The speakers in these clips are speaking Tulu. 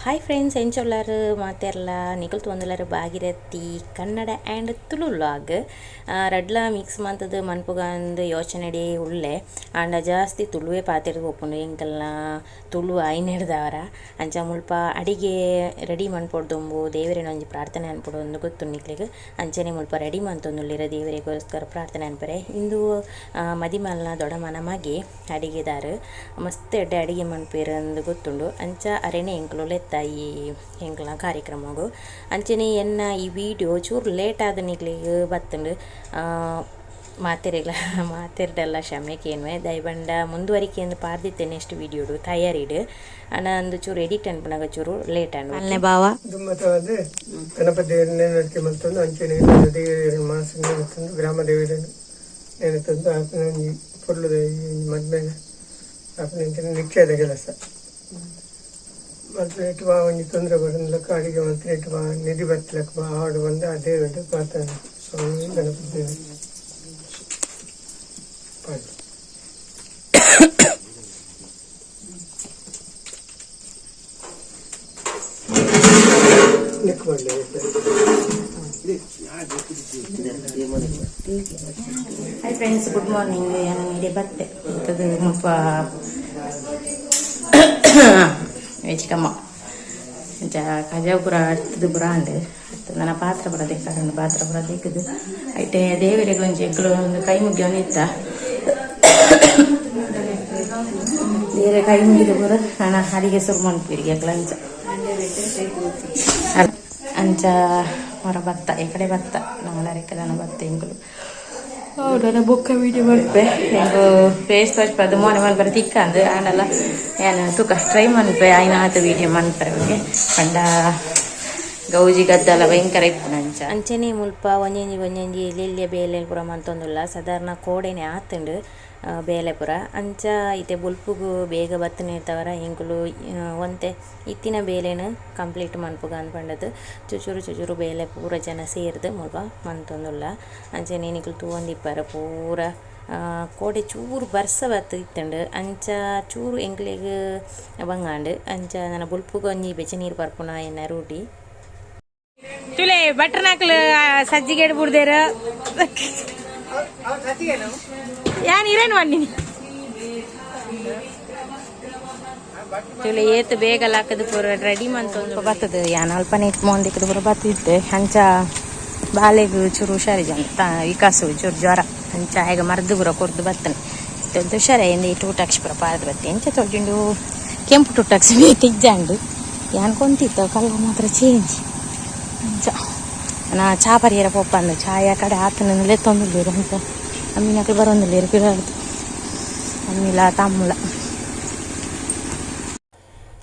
ಹಾಯ್ ಫ್ರೆಂಡ್ಸ್, ಎಂಚೊಲ್ಲಾರ್ ಮಾತೆರ್ಲ ನಿಕುಲು ತೂವೊಂದುಲ್ಲೆರ್ ಭಾಗೀರಥಿ ಕನ್ನಡ ಆ್ಯಂಡ್ ತುಳು ವ್ಲಾಗ್. ರಡ್ಲ ಮಿಕ್ಸ್ ಮಂತುದು ಮನ್ಪುಗಂದು ಯೋಚನೆಡೇ ಉಲ್ಲೆ. ಆಂಡ ಜಾಸ್ತಿ ತುಳುವೆ ಪಾತೆರ್ದ್ ಪೋಪುಂಡು ಎಂಕಲ್ನ ತುಳು ಆಯಿನೆಡ್ದಾವರ. ಅಂಚ ಮುಲ್ಪ ಅಡಿಗೆ ರೆಡಿ ಮನ್ಪೊಡ್ದುಂಬು ದೇವೆರೆನ ಒಂಜಿ ಪ್ರಾರ್ಥನೆ ಮನ್ಪೊಡು ಗೊತ್ತುಂಡು ನಿಕ್ಲೆಗ್. ಅಂಚನೆ ಮುಲ್ಪ ರೆಡಿ ಮಂತೊಂದುಲ್ಲೆರ್ ದೇವೆರೆಗೋಸ್ಕರ ಪ್ರಾರ್ಥನೆ ಮನ್ಪರೆ. ಇಂದು ಮದಿಮಲ್ನ ದೊಡಮನ ಮಗೆ ಅಡಿಗೆದಾರ್ ಮಸ್ತ್ ಎಡ್ಡೆ ಅಡಿಗೆ ಮನ್ಪುವೆರ್ ಅಂದ್ ಗೊತ್ತುಂಡು. ಅಂಚ ಅರೆನೆ ಎಂಕುಲು ಲೆತ್ತ ಈ ಎಂಕಲ್ನ ಕಾರ್ಯಕ್ರಮಗು. ಅಂಚನೆ ಎನ್ನ ಈ ವಿಡಿಯೋ ಚೂರು ಲೇಟ್ ಆದ್ ನಿಕ್ಲೆಗ್ ಬತ್ತುಂಡು. ಮಾತೆರೆಗ್ಲ ಮಾತೆರ್ಡಲ ಕ್ಷಮೆ ಕೇನುವೆ ದಯಬಂಡ ಮುಂದುವರಿಕೆಂದು ಪಾರ್ದಿತ್ತೆ ನೆಕ್ಸ್ಟ್ ವಿಡಿಯೋಡು ತಯಾರಿಡ್. ಆಂಡ ಅಂದು ಚೂರು ಎಡಿಟ್ ಅನ್ಪುನಗ ಚೂರು ಲೇಟ್ ಆಂಡ್. ಅಲ್ನೆ ಬಾವ ದುಮ್ಮತವಾದ ಗಣಪತಿ ದೇವರನ್ನ ನೆನಕೆ ಮಲ್ತೊಂದು ಅಂಚನೆ ದೇವರ ಮನಸ್ಸು ನೆನೆತೊಂದು ಗ್ರಾಮ ದೇವರನ್ನು ನೆನೆತೊಂದು ಆಪುನ ಒಂಜಿ ಪೊರ್ಲುದ ಈ ಮದ್ಮೆದ ಆಪುನ ಅಂಚನೆ ನಿಶ್ಚಯದ ಕೆಲಸ ಮಲ್ಪುನೆಟ್ ವಾ ಒಂಜಿ ತೊಂದರೆ ಬರಂದಿಲಕ ಅಡಿಗೆ ಮಲ್ತಿನೆಟ್ ವಾ ನಿಧಿ ಬತ್ತಿಲಕ ಆವಡ್ ಬಂದು ಆ ದೇವರ ಪ್ರಾರ್ಥನೆ ಸ್ವಾಮಿ ಗಣಪತಿ ದೇವರು ಪಾಡಿ. ನೆಕ್ ಮಾಡಲಿ. Hi friends, good morning. ಯಾನ್ ಇಡೆ ಬತ್ತೆ ಇತ್ತದು ಮುಲ್ಪ ವೆಜಿಕಮ್ಮ ಅಂಚ ಕಜವು ಪೂರ ಅಡ್ತುದು ಪೂರ ಆಂಡ್. ನನ ಪಾತ್ರ ಪೂರ ದೆಕ್ಕರುಂಡು, ಪಾತ್ರ ಪೂರ ದೆಕ್ಕುದು ಐಟೆ ದೇವೆರೆಗ್ ಒಂಜಿ ಎಂಕುಲು ಒಂದು ಕೈ ಮುಗಿಯೊಂದಿತ್ತ. ದೇವೆರೆ ಕೈ ಮುಗಿದು ಪೂರ ನನ ಅಡಿಗೆ ಸುರು ಮನ್ಪುವೆರ್ ಎಂಕುಲು. ಅಂಚ ಅಂಚ ಹೊರ ಬತ್ತ ಈ ಕಡೆ ಬತ್ತ ನಾಲರೆಕ್ಕೆ ಬತ್ತ ಎಂಕುಲು. ಹೌದು, ಬೊಕ್ಕ ವೀಡಿಯೋ ಮನ್ಪೆ. ಎಂಕ್ ಫೇಸ್ ತೋಜ್ಪಾದ್ ಮೋನೆ ಮನ್ಪರೆ ತಿಕ್ಕಂದ್. ಆಂಡಲ ಯಾನ್ ತೂಕ ಟ್ರೈ ಮನ್ಪೆ ಆಯ್ನಾತ್ ವೀಡಿಯೋ ಮನ್ಪರೆ. ಓಕೆ, ಪಂಡ ಗೌಜಿ ಗದ್ದಲ ಭಯಂಕರ ಇಪ್ಪುಂಡು ಅಂಚ. ಅಂಚನೆ ಮುಲ್ಪ ಒಂಜೊಂಜಿ ಒಂಜೊಂಜಿ ಎಲ್ಯ ಬೇಲೆ ಪೂರ ಮಂತೊಂದುಲ್ಲ. ಸಾಧಾರಣ ಕೋಡೆನೆ ಆತುಂಡು ಬೇಲೆ ಪೂರ. ಅಂಚ ಇತ್ತೆ ಬೊಲ್ಪುಗು ಬೇಗ ಬತ್ತಿನೆಡ್ದಾವರ ಎಂಕುಲು ಒಂತೆ ಇತ್ತಿನ ಬೇಲೆನ್ ಕಂಪ್ಲೀಟ್ ಮನ್ಪುಗ ಅಂದ್ ಪಂಡದ್ ಚುಚುರು ಚುಚುರು ಬೇಲೆ ಪೂರ ಜನ ಸೇರ್ದ್ ಮುಲ್ಪ ಮಂತೊಂದುಲ್ಲ. ಅಂಚನೆ ನಿಕುಲು ತೂವೊಂದಿಪ್ಪರ್ ಪೂರ ಕೋಡೆ ಚೂರು ಬರ್ಸ ಬತ್ತ್ ಇತ್ತುಂಡು. ಅಂಚ ಚೂರು ಎಂಕ್ಲೆಗ್ ಬಂಗಾಂಡ್. ಅಂಚ ನನ ಬೊಲ್ಪುಗು ಒಂಜಿ ಬೆಚ್ಚ ನೀರು ಪರ್ಪುನ ಎನ್ನ ರೂಢಿ. ತುಲೆ ಬಟ್ರನಾಕ್ಲು ಸಜ್ಜಿಗೆಡ್ ಬುಡ್ದೇರು. ಯಾನ್ ಇರೇನು ಬನ್ನಿನಿ. ತುಲೆ ಏತ್ ಬೇಗ ಲಾಕದು ಪೂರ ರೆಡಿ ಮಂತೊಂದು ಬತ್ತದು. ಯಾನ್ ಅಲ್ಪನೆ ಮೋಂದಿಕ್ಕದು ಪೂರ ಬತ್ತಿತ್ತೆ. ಅಂಚ ಬಾಲೆಗ್ ಚೂರು ಹುಷಾರಿಜಂತ ವಿಕಾಸು ಚೂರು ಜ್ವರ. ಅಂಚ ಆಯಗ ಮರ್ದು ಪೂರ ಕೊರ್ದು ಬತ್ತನೆ. ಹುಷಾರಾಯಿಂದ ಈ ಟೂ ಟಾಕ್ಸ್ ಪೂರ ಪಾರ್ದು ಬತ್ತೆ. ಎಂಚ ತೋಜುಂಡು? ಕೆಂಪು ಟೂ ಟಾಕ್ಸ್ ಬೇತೆ ಇಜ್ಜಾಂಡು. ಯಾನ್ ಕೊಂತಿತ್ತ ಕಲರ್ ಮಾತ್ರ ಚೇಂಜ್. ಅಂಚ ನಾ ಚಾ ಪರಿಯರ ಪೋಪಂದು ಚಾಯ ಕಡೆ ಆತನ ಲೆತ್ತೊಂದುಲ್ಲೆರ್. ಅಂತ ಅಮ್ಮಿನಕ್ಲು ಬರೊಂದುಲ್ಲೆರ್ ಪಿರಾಡ್ದು, ಅಮ್ಮಿಲ ತಮ್ಮುಲ.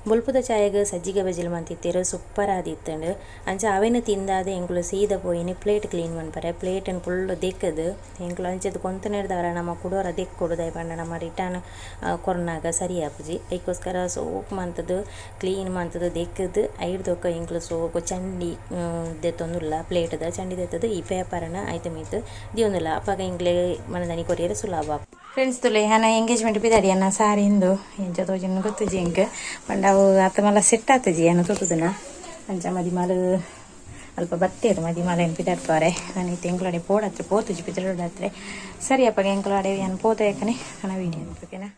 ಬೊಲ್ಪುದ ಚಾಯಗ್ ಸಜ್ಜಿಗೆ ಬಜಿಲ್ ಮಂತಿತ್ತೆರ್, ಸೂಪರ್ ಆದಿತ್ತುಂಡು. ಅಂಚ ಅವೆನ್ ತಿಂದಾದ್ ಎಂಕುಲು ಸೀದ ಪೋಯಿನಿ ಪ್ಲೇಟ್ ಕ್ಲೀನ್ ಮನ್ಪರೆ. ಪ್ಲೇಟನ್ ಫುಲ್ ದೆಕ್ಕುದು ಎಂಕುಲು ಅಂಚದ ಕೊಂತನೆಡ್ದಾವರ ನಮ ಕುಡೊರ ದೆಕ್ಕೊಡು. ದಾಯೆ ಪಂಡ ನಮ ರಿಟರ್ನ್ ಕೊರ್ನಾಗ ಸರಿ ಆಪುಜಿ. ಐಕೋಸ್ಕರ ಸೋಕು ಮಂತುದು ಕ್ಲೀನ್ ಮಂತುದು ದೆಕ್ಕುದು ಐಡ್ದೊಕ್ಕ ಎಂಕುಲು ಸೋಕು ಚಂಡಿ ದೆತ್ತೊಂದುಲ್ಲ. ಪ್ಲೇಟ್ದ ಚಂಡಿ ದೆತ್ತುದು ಈ ಪೇಪರ್ನ ಐತ ಮಿತ್ತ್ ದೀವೊಂದುಲ್ಲ. ಅಪಗ ಎಂಕ್ಲೆಗ್ ಮನದಾನಿ ಕೊರಿಯರೆ ಸುಲಭ. ಫ್ರೆಂಡ್ಸ್, ತುಲೆ ಯಾನ ಎಂಗೇಜ್ಮೆಂಟ್ ಪಿದಾಡಿ ಅನ್ನ ಸಾರಿ ಇಂದು ಎಂಚ ತೋಜುಂಡು ಗೊತ್ತುಜಿ ಎಂಕ್. ಪಂಡ ಅವು ಅತ್ತ ಮಲ್ಲ ಸೆಟ್ ಆತುಜಿ ಯಾನ್ ತೂತುದುನ. ಅಂಚ ಮದಿಮಾಲು ಅಲ್ಪ ಬತ್ತೇರು ಮದಿಮಾಲೆನ್ ಪಿದಾಡ್ಪಾರೆ. ನಾನು ಇತ್ತೆ ಎಂಕ್ಲಡೆ ಪೋಡತ್ರೆ ಪೋತುಜಿ ಪಿದಾಡತ್ರೆ. ಸರಿ ಅಪ್ಪಗ ಎಂಕ್ಲಡೆ ಯಾನ್ ಪೋತ ಯಾಕನೆ ನನ್ನ ವೀಡಿಯೋ ಓಕೆನಾ.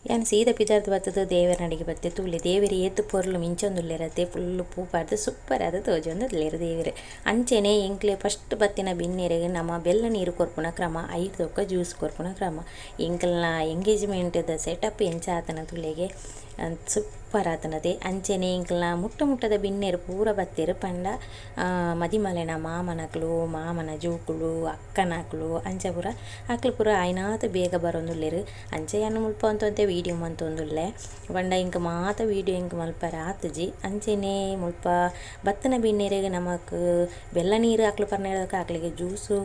ಯಾನ್ ಸೀದ ಪಿದಾರ್ದು ಬತ್ತದು ದೇವೆರ್ ನಡಿಗೆ ಬತ್ತೆ. ತೂಲೆ ದೇವೆರ್ ಏತ್ ಪೊರ್ಲು ಮಿಂಚೊಂದುಲ್ಲೆರತ್ತೆ. ಫುಲ್ಲು ಪೂ ಪಾಡ್ದು ಸೂಪರ್ ಆದ್ ತೋಜೊಂದುಲ್ಲೆರ್ ದೇವೆರ್. ಅಂಚನೆ ಎಂಕ್ಲೆ ಫಸ್ಟ್ ಬತ್ತಿನ ಬಿನ್ನೆರೆಗ್ ನಮ ಬೆಲ್ಲ ನೀರು ಕೊರ್ಪುನ ಕ್ರಮ, ಐಡ್ದೊಕ್ಕ ಜ್ಯೂಸ್ ಕೊರ್ಪುನ ಕ್ರಮ. ಎಂಕಲ್ನ ಎಂಗೇಜ್ಮೆಂಟ್ದ ಸೆಟಪ್ ಎಂಚ ಆತನ ತೂಲೆಗೆ, ಸೂಪರ್ ಆತನತೆ. ಅಂಚನೆ ಎಂಕಲ್ನ ಮುಟ್ಟ ಮುಟ್ಟದ ಬಿನ್ನೆರ್ ಪೂರ ಬತ್ತೆರ್. ಪಂಡ ಮದಿಮಲೆನ ಮಾಮನಕ್ಲು, ಮಾಮನ ಜೋಕುಲು, ಅಕ್ಕನಕ್ಲು ಅಂಚ ಪೂರ ಅಕ್ಲು ಪೂರ ಆಯ್ನಾತ್ ಬೇಗ ಬರೊಂದುಲ್ಲೆರ್. ಅಂಚ ಯಾನ್ ಮುಲ್ಪ ಒಂತೆ ವೀಡಿಯೋ ಮಂತೊಂದುಲ್ಲೆ. ಪಂಡ ಎಂಕ್ ಮಾತ ವೀಡಿಯೋ ಎಂಕ್ ಮಲ್ಪರೆ ಆತುಜಿ. ಅಂಚನೆ ಮುಲ್ಪ ಬತ್ತಿನ ಬಿನ್ನೆರೆಗ್ ನಮಕ್ ಬೆಲ್ಲ ನೀರು ಅಕ್ಲು ಪರ್ನೆದಕ್ಕ ಅಕ್ಲೆಗ್ ಜ್ಯೂಸು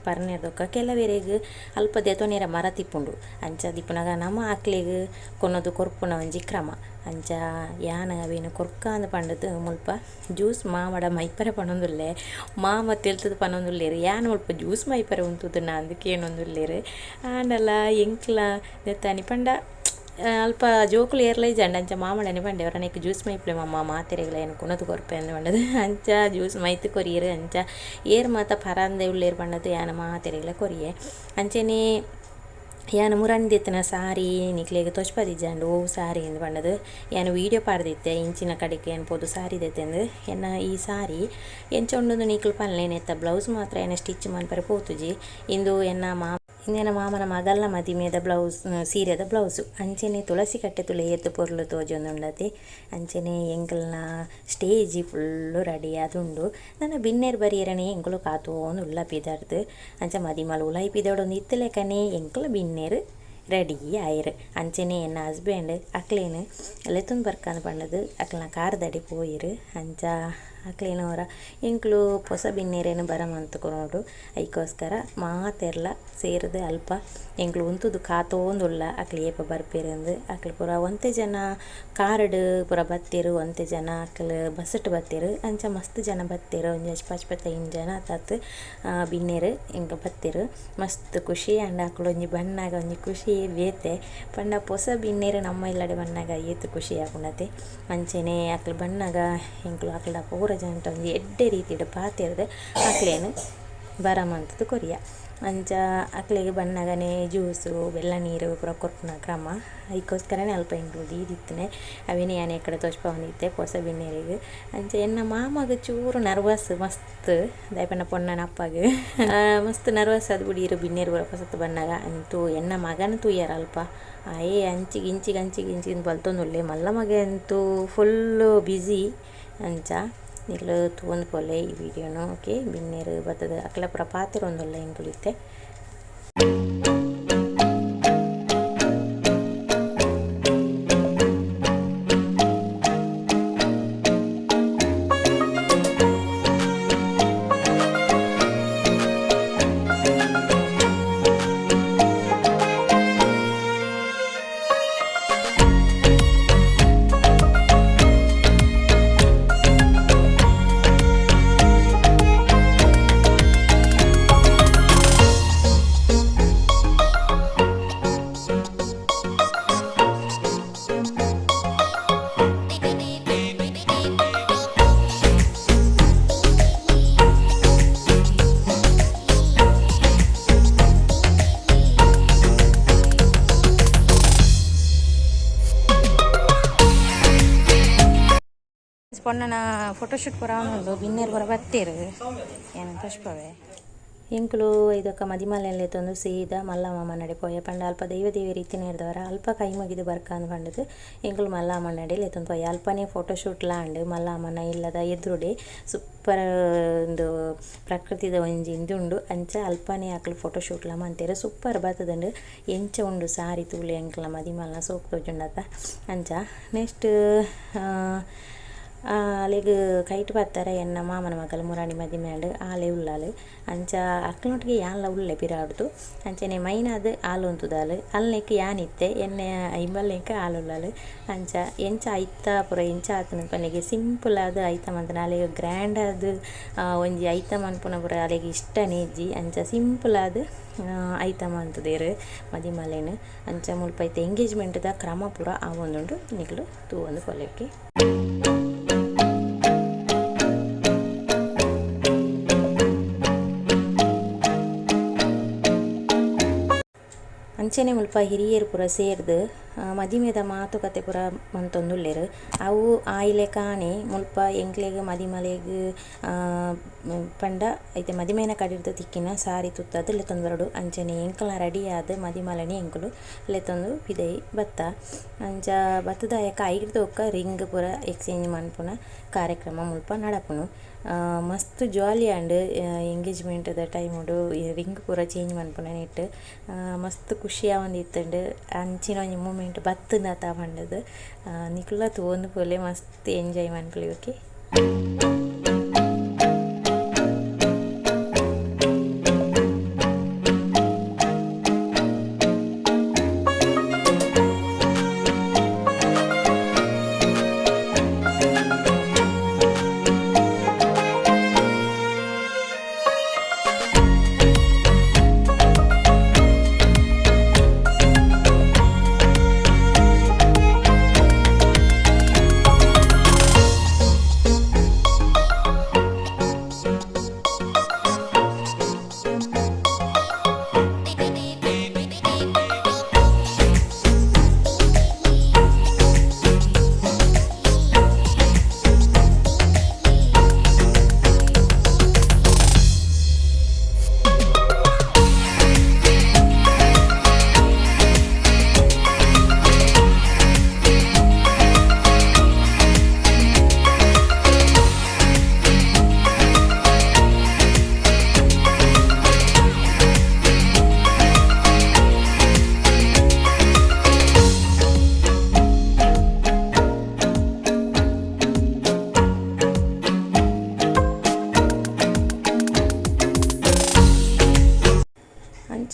ಪರ್ನೆದೊಕ್ಕ ಕೆಲವೆರೆಗ್ ಅಲ್ಪ ದೆತೊನೆರೆ ಮರ ತಿಪ್ಪುಂಡು. ಅಂಚ ದಿಪ್ಪುನಗ ನಮ ಅಕ್ಲೆಗ್ ಕೊನೊದು ಕೊರ್ಪುನ ಒಂಜಿ ಕ್ರಮ. ಅಂಚ ಯಾನ್ ಅವೆನ್ ಕೊರ್ಕಾಂದ್ ಪಂಡುದು ಮುಲ್ಪ ಜ್ಯೂಸ್ ಮಾಮಡ ಮೈಪರೆ ಪನೊಂದುಲ್ಲೆ. ಮಾಮ ತೆಲ್ತುದು ಪನೊಂದುಲ್ಲೆರ್, ಯಾನ್ ಮುಲ್ಪ ಜ್ಯೂಸ್ ಮೈಪರೆ ಉಂತುದುನ ಅಂದ್ ಕೇನೊಂದುಲ್ಲೆರ್. ಆಂಡಲ ಎಂಕ್ಲ ದೆತ್ತಾನಿ ಪಂಡ ಅಲ್ಪ ಜೋಕುಲು ಏರ್ಲ ಇಜ್ಜಂಡ ಅಂಚ ಮಾಮಣ್ಣನೆ ಪಂಡೆ ಅವರನೆಕ್ ಜ್ಯೂಸ್ ಮೈಪ್ಲೆ ಮಮ್ಮ ಮಾತೆರೆಗ್ಲ ಏನು ಕುಣದು ಕೊರ್ಪೆ ಅಂದ್ ಪಂಡದು ಅಂಚ ಜ್ಯೂಸ್ ಮೈತ್ ಕೊರಿಯೆರ್ ಅಂಚ ಏರ್ ಮಾತ ಪರಂದೆ ಉಲ್ಲೆರ್ ಪಂಡದು ಯಾನ್ ಮಾತೆರೆಗ್ಲ ಕೊರಿಯೆ ಅಂಚನೆ ಯಾನ್ ಮುರಂದಿತ್ತಿನ ಸಾರಿ ನಿಕ್ಲೆಗ್ ತೋಜ್ಪಾದಿಜ್ಜಂಡ್ ಒವು ಸಾರಿ ಇಂದ್ ಪಂಡದು ಯಾನ್ ವೀಡಿಯೋ ಪಾಡ್ದಿತ್ತೆ ಇಂಚಿನ ಕಡೆಕ್ ಯಾನ್ ಪೋದು ಸಾರಿ ದೆತ್ತೆಂದು ಎನ್ನ ಈ ಸಾರಿ ಎಂಚ ಉಂಡುಂದು ನಿಕುಲು ಪನ್ಲೆ ನೆತ್ತ ಬ್ಲೌಸ್ ಮಾತ್ರ ಯಾನ್ ಸ್ಟಿಚ್ ಮನ್ಪರೆ ಪೋತುಜಿ ಇಂದು ಎನ್ನ ಮಾ ಇಂದು ಮಾಮನ ಮಗಲ್ನ ಮದಿಮೆದ ಬ್ಲೌಸ್ ಸೀರೆದ ಬ್ಲೌಸು ಅಂಚನೆ ತುಳಸಿ ಕಟ್ಟೆ ತುಲೆ ಏತ್ ಪೊರ್ಲು ತೋಜೊಂದುಂಡತೆ ಅಂಚನೆ ಎಂಕಲ್ನ ಸ್ಟೇಜ್ ಫುಲ್ಲು ರೆಡಿ ಆದುಂಡು ನನ ಬಿನ್ನೆರ್ ಬರಿಯೆರೆನೆ ಎಂಕುಲು ಕಾತೊಂದು ಉಲ್ಲ ಪಿದಡ್ದ್ ಅಂಚ ಮದಿಮಲ್ ಉಲಾಯಿ ಪಿದಡೊಂದು ಇತ್ತುಲೆಕನೆ ಎಂಕುಲು ಬಿನ್ನೆರ್ ರೆಡಿ ಆಯೆರ್ ಅಂಚನೆ ಎನ್ನ ಹಸ್ಬೆಂಡ್ ಅಕ್ಲೆನ್ ಲೆತ್ತೊಂದು ಬರ್ಕಂದ್ ಪಂಡುದು ಅಕ್ಲ್ನ ಕಾರ್ ದಡಿ ಪೋಯೆರ್ ಅಂಚ ಅಕ್ಲೆನ ಒರ ಎಂಕುಲು ಪೊಸ ಬಿನ್ನೆರೆನ್ ಬರ ಮಂತ್ ಕೊನೊಡು ಐಕೋಸ್ಕರ ಮಾತೆರ್ಲ ಸೇರ್ದ್ ಅಲ್ಪ ಎಂಕುಲು ಉಂತುದು ಕಾತೊಂದುಲ್ಲ ಅಕ್ಲು ಏಪ ಬರ್ಪೆರಂದ್ ಅಕ್ಲು ಪೂರ ಒಂತೆ ಜನ ಕಾರ್ ಡ್ ಪೂರ ಬತ್ತೆರ್ ಒಂತೆ ಜನ ಅಕ್ಲು ಬಸ್ಸ್ ಟ್ ಬತ್ತೆರ್ ಅಂಚ ಮಸ್ತ್ ಜನ ಬತ್ತೆರ್ ಒಂಜಿ 15 ಜನ ಆತಾತ್ ಬಿನ್ನೆರ್ ಎಂಕ್ ಬತ್ತೆರ್ ಮಸ್ತ್ ಖುಷಿ ಆಂಡ್ ಅಕುಲು ಒಂಜಿ ಬನ್ನಗ ಒಂಜಿ ಖುಷಿಯೇ ಬೇತೆ ಪಂಡ ಪೊಸ ಬಿನ್ನೆರ್ ನಮ್ಮ ಇಲ್ಲಡೆ ಬನ್ನಗ ಏತ್ ಖುಷಿ ಆಪುಂಡತೆ ಅಂಚನೆ ಅಕ್ಲು ಬನ್ನಗ ಎಂಕುಲು ಅಕ್ಲ್ಡ ಪೂರ ಜನಟ ಒಂಜಿ ಎಡ್ಡೆ ರೀತಿಡ್ ಪಾತೆರ್ದ್ ಅಕ್ಲೆನ್ ಬರ ಮಂತುದು ಕೊರಿಯ ಅಂಚ ಅಕ್ಲೆಗ್ ಬನ್ನಗನೆ ಜ್ಯೂಸು ಬೆಲ್ಲ ನೀರು ಪೂರ ಕೊರ್ಪುನ ಕ್ರಮ ಐಕೋಸ್ಕರನೆ ಅಲ್ಪ ಎಂಕುಲು ದೀದಿತ್ತುನೆ ಅವೆನೆ ಯಾನ್ ಎಕ್ಕಡ ತೋಜ್ಪಾವೊಂದಿತ್ತೆ ಪೊಸ ಬಿನ್ನೆರೆಗ್ ಅಂಚ ಎನ್ನ ಮಾಮಗ್ ಚೂರು ನರ್ವಸ್ ಮಸ್ತ್ ದಾಯೆ ಪಂಡ ಪೊಣ್ಣನ ಅಪ್ಪಗ್ ಮಸ್ತ್ ನರ್ವಸ್ ಆದ್ ಬುಡಿಯೆರ್ ಬಿನ್ನೆರ್ ಪೂರ ಪೊಸತ್ ಬನ್ನಗ ಅಂತೂ ಎನ್ನ ಮಗನ್ ತೂಯೆರ್ ಅಲ್ಪ ಆಯೆ ಅಂಚಿಗ್ ಇಂಚಿಗ್ ಅಂಚಿಗ್ ಇಂಚಿಗ್ ಬಲ್ತೊಂದುಲ್ಲೆ ಮಲ್ಲ ಮಗೆ ಅಂತೂ ಫುಲ್ಲು ಬಿಸಿ ಅಂಚ ನಿಕುಲು ತೂವೊಂದು ಪೋಲೆ ಈ ವಿಡಿಯೋನು ಓಕೆ ಬಿನ್ನೆರ್ ಬತ್ತುದು ಅಕ್ಲ ಪೂರ ಪಾತೆರೊಂದುಲ್ಲ ಎಂಕುಲು ಇತ್ತೆ. ಪೊಣ್ಣನ ಫೋಟೋಶೂಟ್ ಪೂರ ಆವೊಂದುಂಡು ಬಿನ್ನೆರ್ ಪೂರ ಬತ್ತೆರ್ ಯಾನ್ ತೋಜ್ಪಾವೆ ಎಂಕುಲು ಐದೊಕ್ಕ ಮದಿಮಲೆನ್ ಲೆತ್ತೊಂದು ಸೀದಾ ಮಲ್ಲ ಮಾಮನಡೆ ಪೋಯ ಪಂಡ ಅಲ್ಪ ದೈವ ದೇವೆರ್ ಇತ್ತಿನೆರ್ದವರ ಅಲ್ಪ ಕೈ ಮುಗಿದ್ ಬರ್ಕಂದ್ ಪಂಡುದು ಎಂಕುಲು ಮಲ್ಲ ಮಾಮನಡೆ ಲೆತ್ತೊಂದು ಪೋಯ ಅಲ್ಪನೆ ಫೋಟೋಶೂಟ್ ಲ ಆಂಡ್ ಮಲ್ಲ ಮಾಮನ ಇಲ್ಲದ ಎದುರುಡೆ ಸೂಪರ್ ಉಂದು ಪ್ರಕೃತಿದ ಒಂಜಿ ಇಂದು ಉಂಡು ಅಂಚ ಅಲ್ಪನೆ ಅಕುಲು ಫೋಟೋಶೂಟ್ ಲ ಮಂತೆರ್ ಸೂಪರ್ ಬತ್ತುದುಂಡು ಎಂಚ ಉಂಡು ಸಾರಿ ತೂಲೆ ಎಂಕಲ್ನ ಮದಿಮಲ್ನ ಸೋಕು ತೋಜುಂಡತ ಅಂಚ ನೆಕ್ಸ್ಟ್ ಅಲೆಗ್ ಕೈಟ್ ಪತ್ತರ ಎನ್ನ ಮಾಮನ ಮಗಲ್ ಮುರಾನಿ ಮದಿಮೆ ಆಂಡ್ ಆಲೇ ಉಲ್ಲಾಲ್ ಅಂಚ ಅಕ್ಲ್ನೊಟ್ಟಿಗೆ ಯಾನ್ಲ ಉಲ್ಲೆ ಪಿರಾವುಡ್ದು ಅಂಚನೆ ಮೈನಾದ್ ಆಲ್ ಉಂತುದಾಲ್ ಅಲ್ನೆಕ್ ಯಾನ್ ಇತ್ತೆ ಎನ್ನ ಇಂಬಲ್ನೆಕ್ ಆಲ್ ಉಲ್ಲಾಲ್ ಅಂಚ ಎಂಚ ಐತ ಪೂರ ಎಂಚ ಆತುಂಡು ಪನ್ಲೆಗೆ ಸಿಂಪಲ್ ಆದ್ ಐತ ಮಂತುಂಡ ಅಲೆಗ್ ಗ್ರ್ಯಾಂಡ್ ಆದ್ ಒಂಜಿ ಐತ ಮನ್ಪುನ ಪೂರ ಅಲೆಗ್ ಇಷ್ಟನೆ ಇಜ್ಜಿ ಅಂಚ ಸಿಂಪಲ್ ಆದ್ ಐತ ಮಂತುದೆರ್ ಮದಿಮಲೆನ್ ಅಂಚ ಮುಲ್ಪ ಇತ್ತೆ ಎಂಗೇಜ್ಮೆಂಟ್ ದ ಕ್ರಮ ಪೂರ ಆವೊಂದುಂಡು ನಿಕುಲು ತೂವೊಂದು ಪೋಲೆ ಓಕೆ. ಅಂಚನೆ ಮುಲ್ಪ ಹಿರಿಯೆರ್ ಪೂರ ಸೇರ್ದ್ ಮದಿಮೆದ ಮಾತುಕತೆ ಪೂರ ಮಂತೊಂದುಲ್ಲೆರ್ ಅವು ಆಯಿಲೆಕಾನೆ ಮುಲ್ಪ ಎಂಕ್ಲೆಗ್ ಮದಿಮಲೆಗ್ ಪಂಡ ಇತ್ತೆ ಮದಿಮೆನ ಕಡೆರ್ದ್ ತಿಕ್ಕಿನ ಸಾರಿ ತುತ್ತದ್ ಲೆತ್ತೊಂದು ಬರೊಡು ಅಂಚನೆ ಎಂಕಲ್ನ ರೆಡಿ ಆದ್ ಮದಿಮಲೆನೆ ಎಂಕುಲು ಲೆತ್ತೊಂದು ಪಿದಯಿ ಬತ್ತ ಅಂಚ ಬತ್ತುದಾಯಕ ಐರ್ದ್ ಬೊಕ್ಕ ರಿಂಗ್ ಪೂರ ಎಕ್ಸ್ಚೇಂಜ್ ಮನ್ಪುನ ಕಾರ್ಯಕ್ರಮ ಮುಲ್ಪ ನಡಪುಂಡು ಮಸ್ತ್ ಜಾಲಿ ಆಂಡ್ ಎಂಗೇಜ್ಮೆಂಟ್ ದ ಟೈಮ್ ಡು ರಿಂಗ್ ಪೂರ ಚೇಂಜ್ ಮನ್ಪುನ ನೆಟ್ಟ್ ಮಸ್ತ್ ಖುಷಿ ಆವೊಂದಿತ್ತುಂಡು ಅಂಚಿನ ಒಂಜಿ ಮೂಮೆಂಟ್ ಬತ್ತುಂಡತ ಪಂಡುದು ನಿಕುಲ್ಲ ತೂವೊಂದು ಪೋಲೆ ಮಸ್ತ್ ಎಂಜಾಯ್ ಮನ್ಪುಲೆ ಓಕೆ.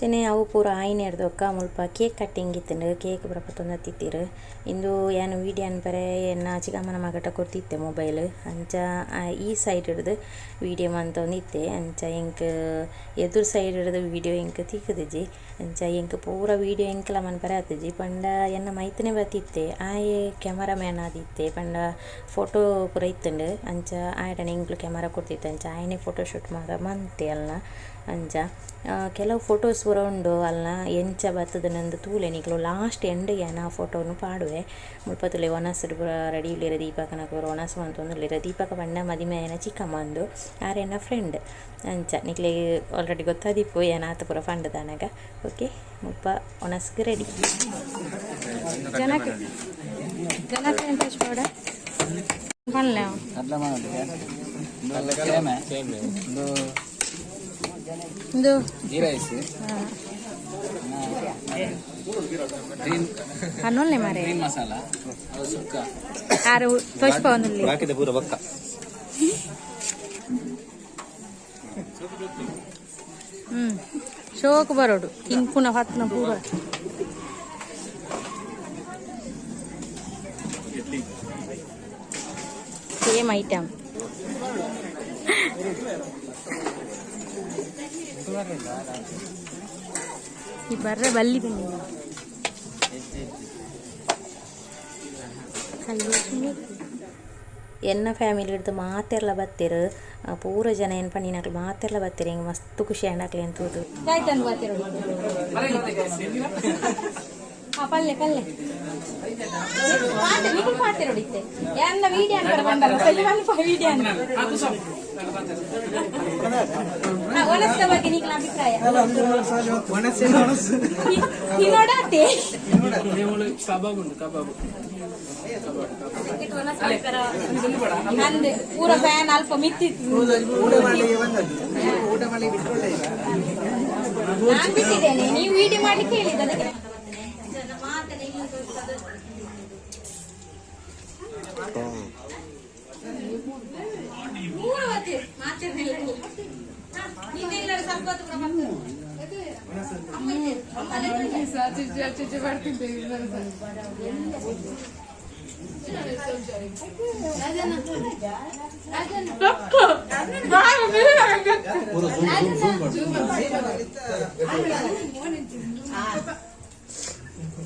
ಅಂಚನೆ ಅವು ಪೂರ ಆಯಿನೆಡ್ದೊಕ್ಕ ಮುಲ್ಪ ಕೇಕ್ ಕಟ್ಟಿಂಗ್ ಇತ್ತುಂಡು. ಕೇಕ್ ಪೂರ ಪತ್ತೊಂದು ಇಂದು ಯಾನ್ ವೀಡಿಯೋ ಅನ್ಪರೆ ಎನ್ನ ಚಿಕ್ಕಮ್ಮನ ಮಗಟ ಕೊರ್ತಿತ್ತೆ ಮೊಬೈಲ್. ಅಂಚ ಈ ಸೈಡ್ ಹಿಡ್ದು ವೀಡಿಯೋ ಮಂತೊಂದಿತ್ತೆ. ಅಂಚ ಎಂಕ್ ಎದುರು ಸೈಡ್ ಹಿಡ್ದು ವೀಡಿಯೋ ಎಂಕ್ ತಿಕ್ಕುದಿಜಿ. ಅಂಚ ಎಂಕ್ ಪೂರ ವೀಡಿಯೋ ಎಂಕ್ಲ ಮನ್ಪರೆ ಆತಿಜಿ. ಪಂಡ ಎನ್ನ ಮೈತನೆ ಬತ್ತಿತ್ತೆ, ಆಯೆ ಕ್ಯಾಮರಾ ಮ್ಯಾನ್ ಆದಿತ್ತೆ. ಪಂಡ ಫೋಟೋ ಪೂರ ಇತ್ತುಂಡು. ಅಂಚ ಆಯಡನೆ ಎಂಕ್ಲು ಕ್ಯಾಮರಾ ಕೊರ್ತಿತ್ತೆ. ಅಂಚ ಆಯನೆ ಫೋಟೋ ಶೂಟ್ ಮಾತ ಮಂತೆ ಅಲ್ನ. ಅಂಚ ಕೆಲವು ಫೋಟೋಸ್ ಪೂರ ಉಂಡು ಅಲ್ನ. ಎಂಚ ಬತ್ತುದು ತೂಲೆ ನಿಕ್ಲು ಲಾಸ್ಟ್ ಎಂಡ್ ಯಾನ್ ಆ ಫೋಟೋನು ಪಾಡುವೆ. ಮುಲ್ಪ ತೂಲೆ ಒಣಸ್ ಪೂರ ರೆಡಿ ಉಲ್ಲೆರ್. ದೀಪಕನ ಪೂರ ಒಣಸ್ ಮಂತೊಂದುಲ್ಲೆರ್. ದೀಪಕ ಪಂಡ ಮದಿಮೆ ಆಯಿನ ಚಿಕ್ಕಮ್ಮಂದು, ಆರ್ ಎನ್ನ ಫ್ರೆಂಡ್. ಅಂಚ ನಿಕ್ಲೆಗ್ ಆಲ್ರೆಡಿ ಗೊತ್ತಾದಿಪ್ಪು ಯಾನ್ ಆತ ಪೂರ ಪಂಡದಾನಗ. ಓಕೆ, ಮುಲ್ಪ ಒಣಸ್ಗ್ ರೆಡಿ. ಜನಕ್ಕೆ ಜನಕ್ಕೆ ಎಂತ ಪೌಡ ಪನ್ಲೆ. ಇಂದು ಗೀ ರೈಸ್ ಗ್ರೀನ್ ಅನ್ನೊಲ್ಲೆ ಮಾರೆ. ಗ್ರೀನ್ ಮಸಾಲ ಅದು ಸುಕ್ಕ. ಆರು ತೋಷ್ಪ ಒಂದುಲ್ಲಿ. ಬಾಕಿದ ಪೂರ ಬೊಕ್ಕ. ಶೋಕ್ ಬರೋಡು ತಿನ್ಪುನ ಪತ್ನ ಪೂರ. Same item. ಈ ಬರ್ರೆ ಬಲ್ಲಿ ಬಂದಿ. ಎನ್ನ ಫ್ಯಾಮಿಲಿ ಹಿಡ್ದು ಮಾತೆರ್ಲ ಬತ್ತೆರ್. ಪೂರ ಜನ ಏನ್ ಪಂಡಿನಕ್ಲು ಮಾತೆರ್ಲ ಬತ್ತೆರ್. ಎಂಕ್ ಮಸ್ತ್ ಖುಷಿ ಆಂಡ್ ಅಕ್ಲೆನ್ ತೂದು. ಆಯ್ತಂದು ಬರ್ತಿರೋಡು. ಹಾ, ಪಲ್ಲೆ ಪಲ್ಲೆ ನಿಕುಲು ಪಾತೆರೋಡಿತ್ತೆ. ಯಾನ್ನ ವೀಡಿಯೋ ಅನ್ಪರ ಬಂದಲ್ಲ ಸರಿ ಮಲ್ಪ ವೀಡಿಯೋ ಅನ್ನ. ಒಣಸ್ದ ಬಗ್ಗೆ ನಿಕ್ಲ ಅಭಿಪ್ರಾಯ ತಿನ್ನೋಡಾತೆ. ಕಬಾಬ್. ಅಂದ್ ಪೂರ ಫ್ಯಾನ್ ಅಲ್ಪ ಮಿತ್ತಿತ್ತು. ನಾನ್ ಬಿಟ್ಟಿದ್ದೇನೆ, ನೀವು ವಿಡಿಯೋ ಮಾಡ್ಲಿಕ್ಕೆ ಹೇಳಿದ್ದು ಅದಕ್ಕೆ.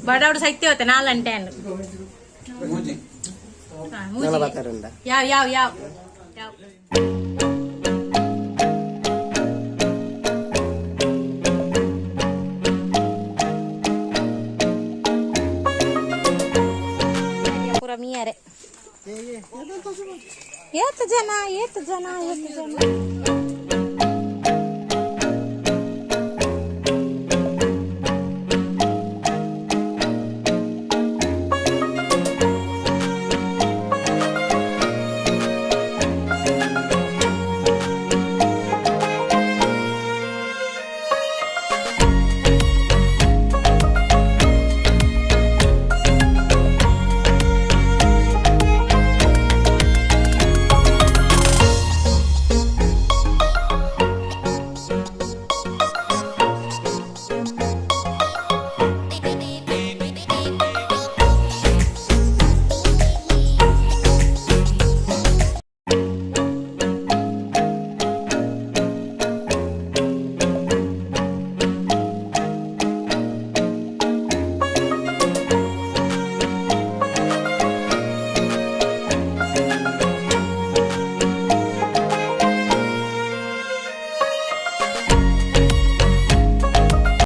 ಬಡವರು ಸೈತ್ಯ ಹೋತೆ ನಾಲಂಟೆ ಅನ್ನು. ಮೂಜಿ. ಯಾವ ಯಾವ ಯಾವ ಯಾವ ಪೂರ ಮೀಯರೆ. ಏತ್ ಜನ, ಏತ್ ಜನ, ಏತ್ ಜನ.